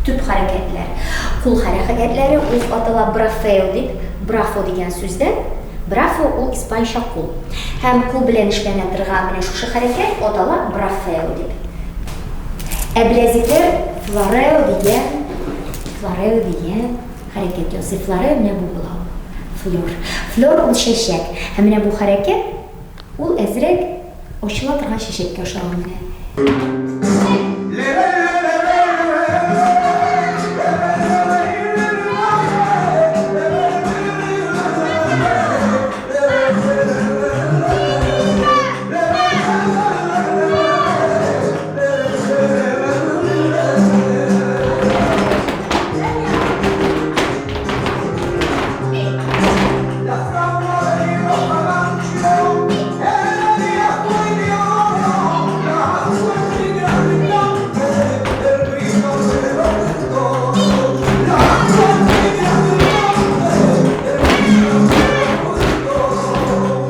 Төп хәрәкәтләр. Кул хәрәкәтләре ул атала брафео дип, брафо дигән сүздән. Брафо ул испанча кул. Һәм кул белән эшләнә торган менә шушы хәрәкәт атала брафео дип. Ә беләзекләр флорео дигән, флорео дигән хәрәкәт ясый. Флорео менә бу була ул. Флор. Флор ул чәчәк. Һәм менә бу хәрәкәт ул әзрәк Ачыла торган чәчәккә ошаган менә.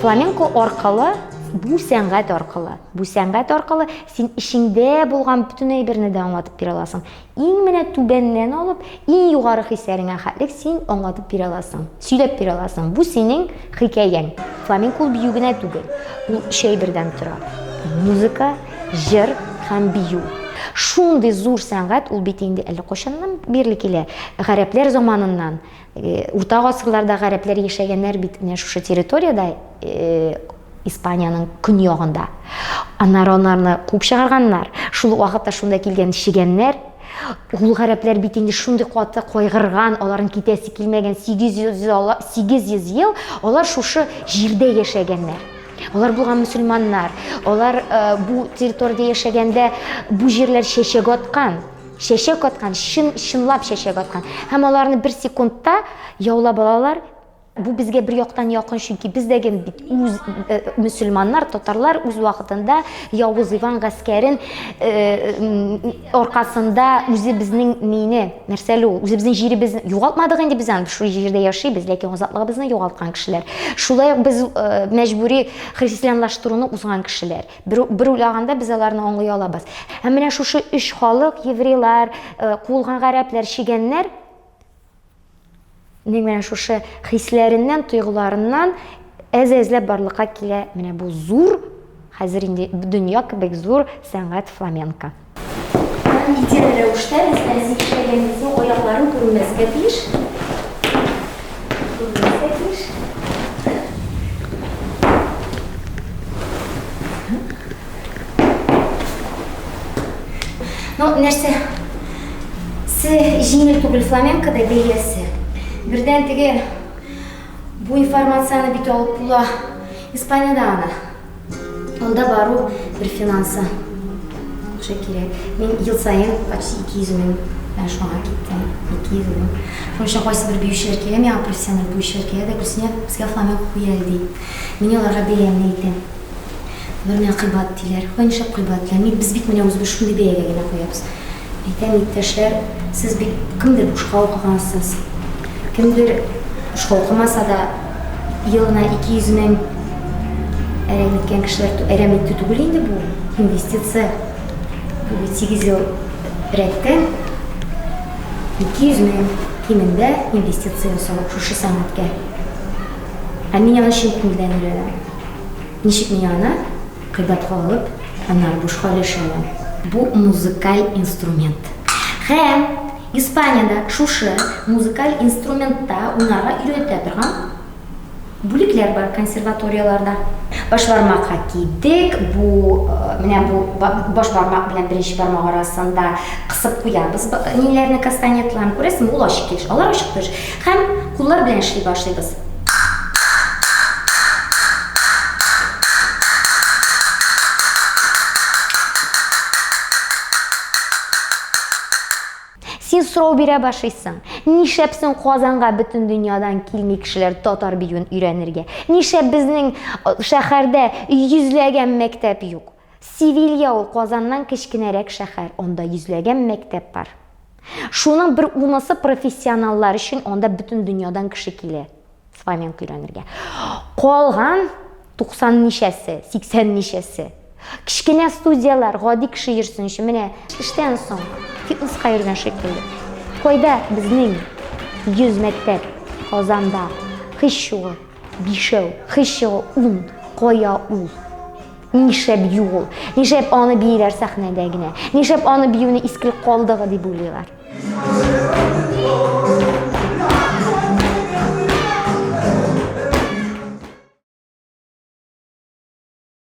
Фламенко аркылы, бу сәнгать аркылы, бу сәнгать аркылы син эчеңдә булган бөтен әйберне дә аңлатып бирә аласың. Иң менә түбәннән алып, иң югары хисләреңә хәтлек син аңлатып бирә аласың, сөйләп бирә аласың. Бу синең хикәяң. Фламенко ул бию генә түгел. Ул өч әйбердән тора. Музыка, җыр һәм бию. Шундый зур сәнгать ул бит инде әллә кайчаннан бирле килә. Гарәпләр заманыннан, урта гасырларда гарәпләр яшәгәннәр бит менә шушы территориядә, Испаниянең көньягында. Аннары аларны куып чыгарганнар. Шул ук вакытта шунда килгән чегәннәр, ул гарәпләр бит инде шундый каты кайгырган, аларның китәсе килмәгән 800, 800 ел алар шушы җирдә яшәгәннәр. Алар булган мөселманнар. Алар э, бу территориядә яшәгәндә бу җирләр чәчәк аткан. Чәчәк аткан, чын, чынлап чәчәк аткан. Һәм аларны бер секундта яулап алалар. Бу безгә бер яктан якын, чөнки без дә бит үз э, мөселманнар, татарлар үз вакытында Явыз Иван гаскәрен э, аркасында үзебезнең мине, нәрсәле ул, үзебезнең җиребезне югалтмадык инде без аны, шул җирдә яшибез, ләкин азатлыгыбызны югалткан кешеләр. Шулай ук без э, мәҗбүри христианлаштыруны узган кешеләр. Бер, бер уйлаганда без аларны аңлый алабыз. Һәм менә шушы өч халык, еврейлар, куылган гарәпләр, чигәннәр, Нең менә шушы хисләреннән, тойгыларыннан әз-әзләп барлыкка килә менә бу зур, хәзер инде дөнья кебек зур сәнгать фламенко. Һәм идеаль рәвештә без әз эшләгәнебезнең аякларын күренмәскә тиеш. Күренмәскә тиеш. Ну, нәрсә? Се җиңел түгел фламенкода бәясе. Бердән теге бу информацияне бит алып була Испаниядә аны. Анда бару бер финансы. Акча кирәк. Мин ел саен почти 200 мең ә, шуңа киттем. 200 мең. Шуның өчен кайсы бер биючеләр килә миңа, профессиональ биючеләр килә дә, Гөлсинә, безгә фламенко куй әле, ди. Мин аларга бәямне әйтәм. Алар миңа кыйбат диләр. Ой, нишләп кыйбат диләр? Мин, без бит менә үзебез шундый бәягә генә куябыз. Әйтәм, иптәшләр, сез бит кемдер бушка укыгансыз, кемдер бушка укымаса да, елына 200 мең әрәм иткән кешеләр, әрәм итү түгел инде бу, инвестиция. Бу бит 8 ел рәттән 200 мең кимендә инвестиция ясау шушы сәнгатькә. Ә мин аны чын күңелдән өйрәнәм. Ничек мин аны кыйбатка алып, аннары бушка өләшә алам? Бу музыкаль инструмент. Һәм Испаниядә шушы музыкаль инструментта уйнарга өйрәтә торган бүлекләр бар консерваторияләрдә. Баш бармакка кидек, бу менә бу баш бармак белән беренче бармак арасында кысып куябыз ниләрне, кастанетларны, күрәсеңме, ул ачык килеш, алар ачык килеш. Һәм куллар белән эшли башлыйбыз. Син сорау бирә башлыйсың. Нишләп соң Казанга бөтен дөньядан килми кешеләр татар биюен өйрәнергә? Нишләп безнең шәһәрдә йөзләгән мәктәп юк? Севилья ул Казаннан кечкенәрәк шәһәр, анда йөзләгән мәктәп бар. Шуның бер унысы профессионаллар өчен, анда бөтен дөньядан кеше килә фламенко өйрәнергә. Калган 90 ничәсе, 80 ничәсе. Кечкенә студияләр, гади кеше йөрсен өчен. Менә эштән соң фитнеска йөргән шикелле. Кайда безнең 100 мәктәп Казанда? Һич югы бишәү, һич югы ун. Кая ул? Нишләп юк ул? Нишләп аны бииләр сәхнәдә генә? Нишләп аны биюне искелек калдыгы дип уйлыйлар?